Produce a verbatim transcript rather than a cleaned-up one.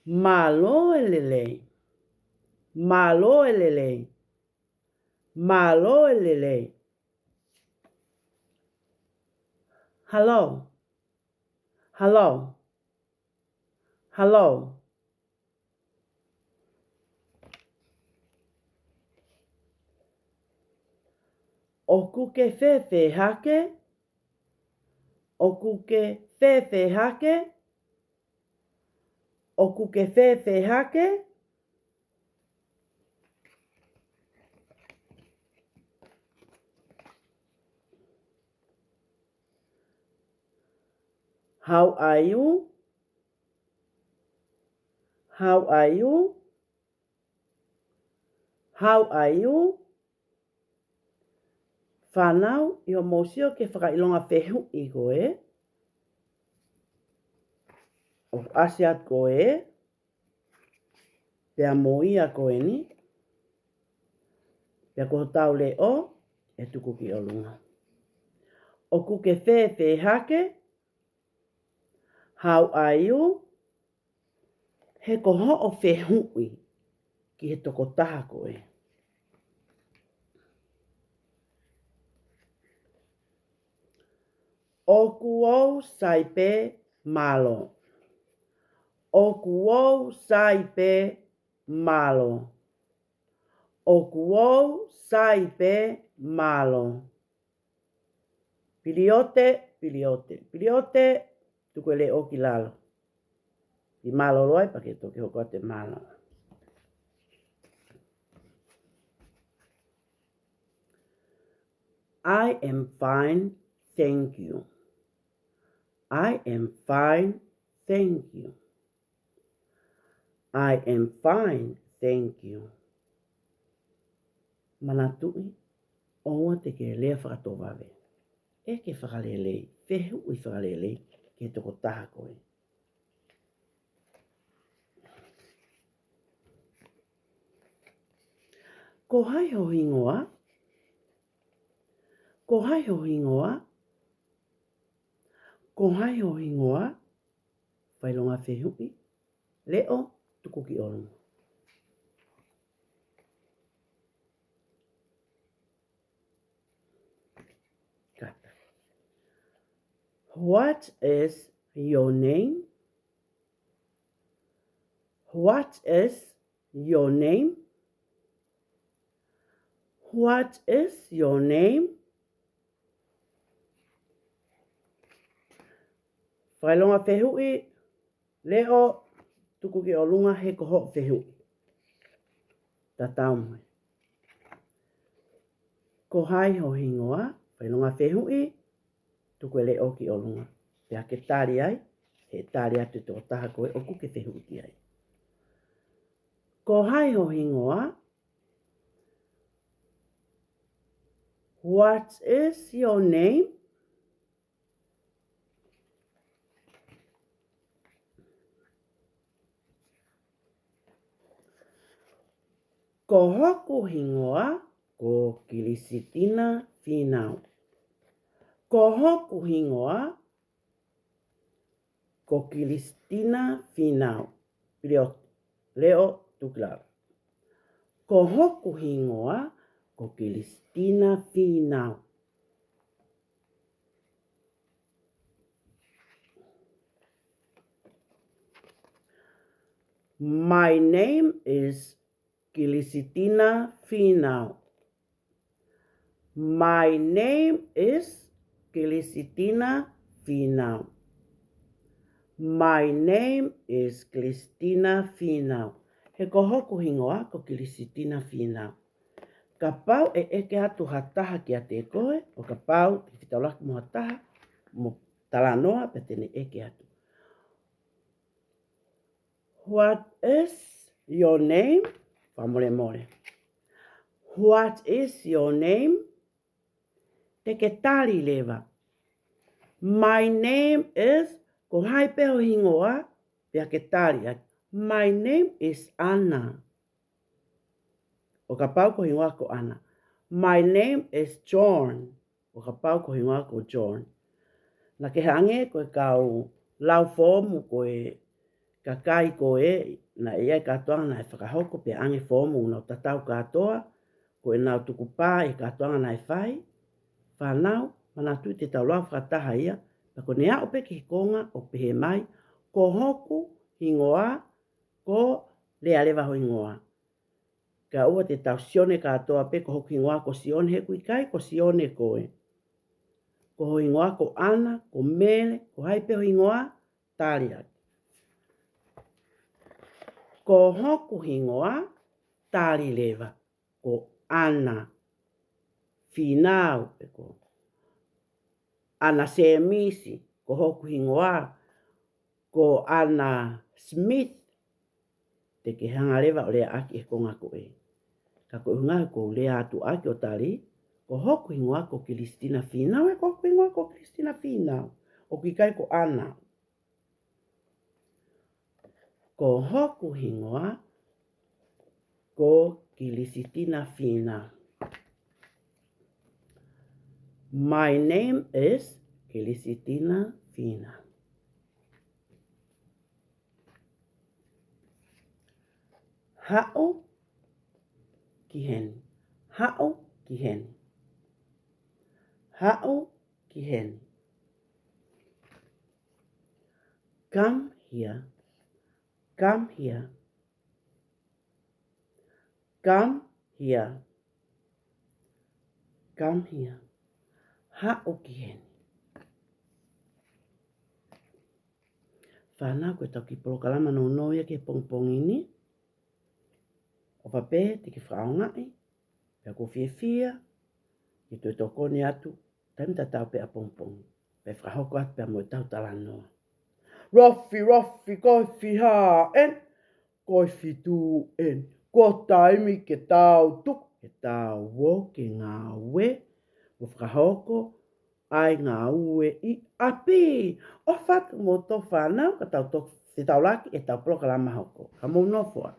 Mālō e lelei. Mālō e lelei. Mālō e lelei. Hello. Hello. Hello. ʻOku ke fēfē hake? ʻOku ke fēfē hake? ʻOku ke fēfē hake? How are you? How are you? How are you? Fānau, ʻi hoʻomou sio ki he fakaʻilonga fehuʻi ko ē, ʻoku ʻasi atu ko ē, pea mo ia ko eni, pea ko hotau leʻo ʻe tuku ki ʻolunga. ʻOku ke fēfē hake? How are you? He ko hoʻo fehuʻi ki he tokotaha ko ē. ʻOku ou sai pē, mālō. ʻOku ou sai pē, mālō. ʻOku ou sai pē, mālō. Piliote, piliote, piliote, tuku e leʻo ki lalo. Ke mālōlō ai pea ke toki hoko atu e mālō. I am fine, thank you. I am fine, thank you. I am fine, thank you. Manatuʻi, ʻoua te ke lea fakatovave. ʻEke fakalelei, fehuʻi fakalelei ki he tokotaha ko ē. Ko hai ho hingoa? Ko hai ho hingoa? Ko hai ho hingoa? Fakaʻilonga fehuʻi. Leʻo, tuku ki ʻolunga. Kata. What is your name? What is your name? What is your name? Fakaʻilonga fehuʻi, leʻo, tuku ki ʻolunga he ko hoʻo fehuʻi. Tatau mo ia. Ko hai ho hingoa? Fakaʻilonga fehuʻi, tuku e leʻo ki ʻolunga. Pea ke tali ai, he tali atu e tokotaha ko ē ʻoku ke fehuʻi ki ai. Ko hai ho hingoa? What is your name? Ko hoku hingoa ko Kilisitina Fīnau. Ko hoku hingoa ko Kilisitina Fīnau. Piliote, leʻo, tuku ki lalo. Ko hoku hingoa ko Kilisitina Fīnau. My name is Kilisitina Fīnau. My name is Kilisitina Fīnau. My name is Kilisitina Fīnau. He ko hoku hingoa ko Kilisitina Fīnau. Kapau ʻe ʻeke atu ha taha kiate koe, ʻo kapau te ke fetaulaki mo ha taha, mo talanoa pea te ne ʻeke atu. What is your name? Fakamolemole. What is your name? Te ke tali leva. My name is, ko hai pē ho hingoa, pea ke tali ai. My name is Anna. ʻO kapau ko ho hingoa ko Anna. My name is John. ʻO kapau ko ho hingoa ko John. Naʻa ke hangē ko e kau lau foomu ko e kakai ko ē naʻe ʻi ai e kātoanga naʻe fakahoko pea ʻange foomu ʻo nau tatau kātoa, ko ʻenau tukupā e kātoanga naʻe fai. Fānau, manatuʻi te tau lau fakataha ia, pea ko ʻene aʻu pē ki he konga ʻoku pehē mai, ko hoku hingoa, ko Lealeva ho hingoa. Kae ʻoua te tau Sione kātoa pē, ko hoku hingoa ko Sione, he ʻoku ʻikai ko Sione koe. Ko ho hingoa ko ʻAna, ko Mele, ko hai pē ho hingoa, tali ʻaki. Ko hoku hingoa, tali leva, ko ʻAna Fīnau, pe ko ʻAna Sēmisi. Ko hoku hingoa, ko ʻAna Smith. Te ke hanga leva ʻo leaʻaki e konga ko ē. Ka ko e ʻuhinga ʻoku ou lea atu ʻaki ʻo tali, ko hoku hingoa ko Kilisitina Fīnau, ē, ko hoku hingoa ko Kilisitina Fīnau. ʻOku ʻikai ko ʻAna. Ko hoku hingoa ko Kilisitina Fīnau. My name is Kilisitina Fīnau. Haʻu ki heni. Haʻu ki heni. Haʻu ki heni. Come here. Come here. Come here. Come here. Haʻu ki heni. Fānau, ko ʻetau kiʻi polokalama nounou ia ki he pongipongi ni. ʻOfa pē te ke fakaʻaongaʻi, pea ʻoku ou fiefia ke toe tokoni atu taimi tatau pē ʻapongipongi, pea fakahoko atu pē mo ʻetau talanoa. Lofi, lofi, ko e fiha eni, ko e fitu eni, ko e taimi ke tau tuku, ke tau ō ki he ngāue, mo fakahoko ʻa e ngāue ʻi ʻapi. ʻOfa atu kimoutolu fānau, ka tau toki fetaulaki ʻetau polokalama hoko. Ka mou nofo ā.